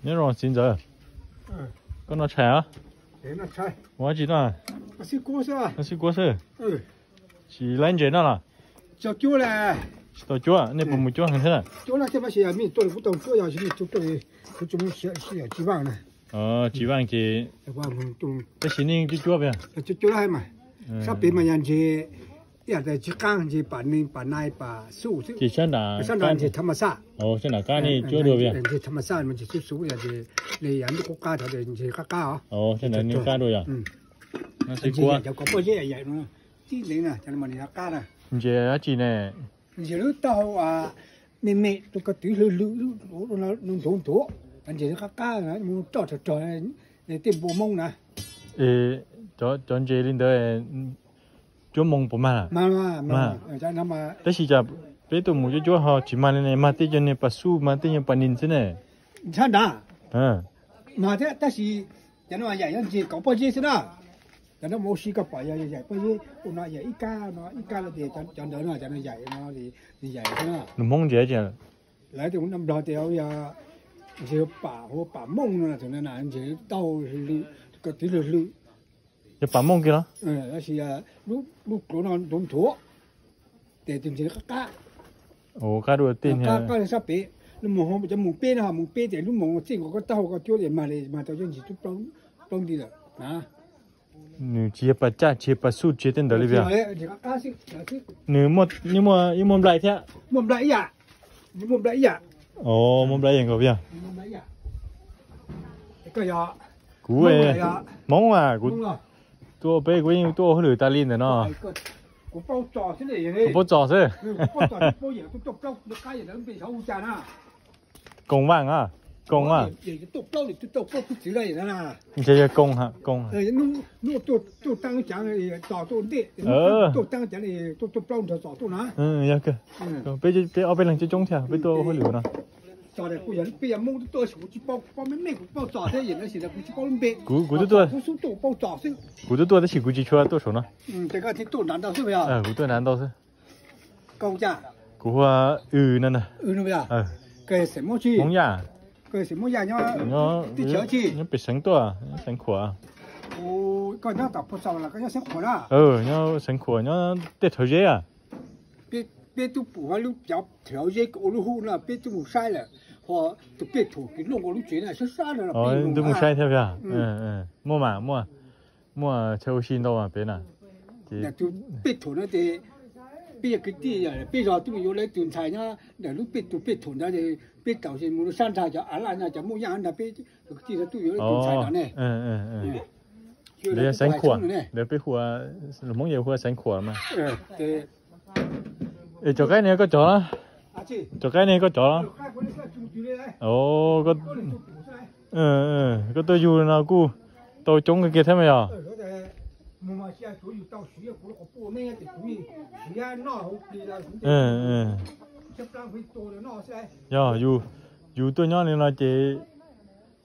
Nyob zoo txiv ntxawm, koj noj tshais os? Ua dab tsi no? Noj xwb kuab xwb. Tsis laib ntses noj los? Tsis tau cuab, nej puas mus cuab heev thiab? Tsis vaj ces, tab sis nej cuab cuab mas, sab pem mas yog ntses, ib yam tias tsis qab, ntses pam nees pam nais pam xuj xwb. Ces sab nram ntses tham mas xaj, sab nram qab nej cuab dua thiab? Ntses tham mas xaj mas ntses xuj xuj yog ntses, li yog ntuj qub qab, ntses qab qab os. Sab nram nej qab dua yog? Noj xwb kuab. Cov kaum poj zeb yam no tib leeg na, cov no mas nws qab na. Ntses dab tsi ne? Ntses lub taub hau me me, tus ko twv hlwb hlwb, nthuav nthuav, ntses qab qab mus roj rog rog, tej npua Hmoob na. Cov ntses li ntawd cuab moo puas mag? Tab sis cas peb tuaj mus cuab cuab ho tsis mag li ne, mag tej cov niag pas xuj mas tej niag pas nis xwb ne. Sab nrad mas thiab, tab sis cov no yam yog ntses kaum poj zeb xwb na. Cov no mus ua si koj pom yog yam poj zeb, ua no yam ib kab no, ib kab no ces cov ntawd no cov no yam no yam xwb na. Nws Hmoob ntses ces lawv tus Nplog tias yog ntses pam, hu pam mooj no, tus no ntses taub hau ko twv hlwb hlwb. Yog pam mooj kiag los? Tab sis lub pluav no nthuav nthuav, ces tus ntses qab qab. Qab dua tej niag qab sab pem. Lub moos cov moos peb no, moos peb ces lub moos txij nkaus koj taub hau koj cuab ces mag li, mag tau cov ntses plaub nti lawm na. Nws tsis yog pas caj, tsis yog pas xuj, tsis yog tej ntawd li tiag. Nws muaj, ib muaj nplai thiab. Muaj nplai ib yam. Muaj nplai ib yam nkaus tiag. Kuv Hmoob as, kuv tuaj peb kuv yeej tuaj ua hauj lwm tas li ntawm no. Kuv paub txos xwb. Koom vaaj, koom a. Ntshe yog koom, koom. Peb ob peb leeg coob coob thiab peb tuaj ua hauj lwm no. Kuv, kuv twb tuaj, kuv twb tuaj tab sis kuv tsis tshua tuaj saum no. Kuv tuaj nrad ntau xwb. Kuv hu ua W no na. Hmoob Yaj. Nyob pem Xeev tuaj, Xeev Khuam. Nyob Xeev Khuam nyob tej rhawv zeb a. Peb tub pum lub cov rhawv zeb ua lub hub no peb twb mus saib lawm, ho tus pej thum kws luaj nkaus lub tsev no sab sab no. Twb mus saib thiab. Muaj mas, muaj, muaj chaw ua si ntau mas peb na. Tus pej thum no ces peb yog kwv tij, peb zos twb mus yuav lawv tus ntxhais nyob ntawm lub pej, tus pej thum ntawd, peb tau mus rau sab nrag cov av laj no, cov Moob Yaj ntag, peb kwv tij twb yuav lawv tus ntxhais no ne. Lawv yog Xeev Khuam, lawv peb hu, lus Hmoob yawg hu ua Xeev Khuam mas. Es cov qaib ne koj cov los? Cov qaib ne koj cov los? Koj tuaj yug no kuj tau coob kawg kiag thiab mas yog. Yog, yus tuaj nyob li no ces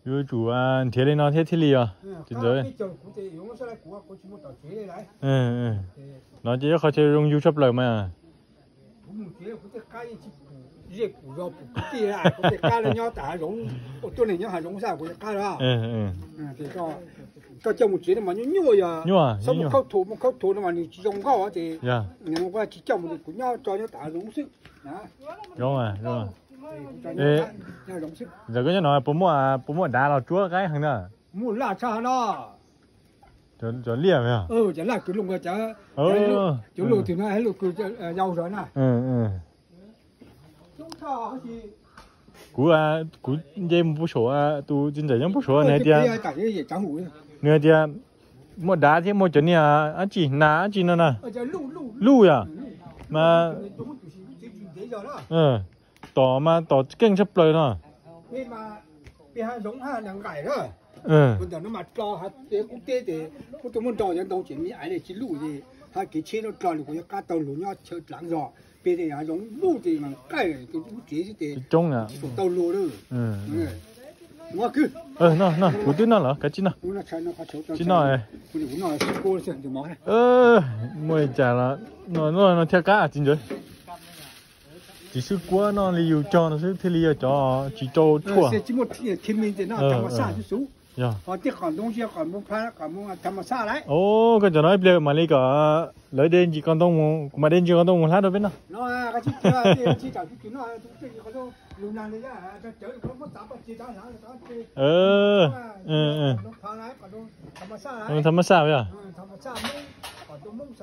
yuav tsum nrhiav li no thiab thiaj li os. Tus ntxawm, no ces ib qho chaw zoo yug tshaj plaws mas. Koj coj mus tsev no mas nyuaj nyuaj, txhob mus khawb thu, mus khawb thu no mas nws tsis zoo nkauj ces tsis coj mus, kuv nyob tso nyob tom hav zoov xwb. Zoo, zoo. Ntawm koj nyob no puas muaj, puas muaj dav los tsuab qaib heev na? Muaj laj tshaj no. Cov liaj, cov laj kws loj, cov loj twg no, loj kws yau zog na. Kuv, kuv nce mus puag saum, tus txiv ntxawm nyob puag saum nws hais tias, nws hais tias muaj dav thiab muaj cov niag dab tsi, nas dab tsi no na. Luj yom, mas tom mas tom keej tshaj plaws no. Coob na. No, no, kuv twb noj lawm, kav tsij noj. Tsij noj. Muaj li cas los noj no thiaj qab txiv ntxawm. Tsis xwb kuab no li yus cog no xwb thiaj li yog cov tsis rau tshuaj. Yog. Koj cov no ib pliag mam li kom lawv de ntsis ko ntoo mus, kuv mam de ntsis ko ntoo mus hlab rau peb noj. Tha mas xaj yog.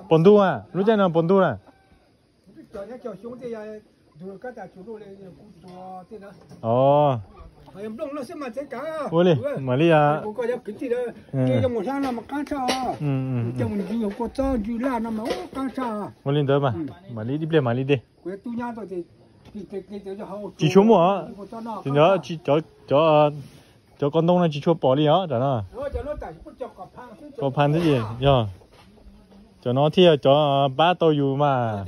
Pos ntug a, lub caij no pos ntug na. Ua li mam li. Ua li ntawd mas mam li ib pliag mam li de. Tsis tshua muaj os. Cov, cov ko ntoo no tsis tshua pom li os tam no. Ko pha xwb ces yog cov no thiaj yog cov pab tau yus mas.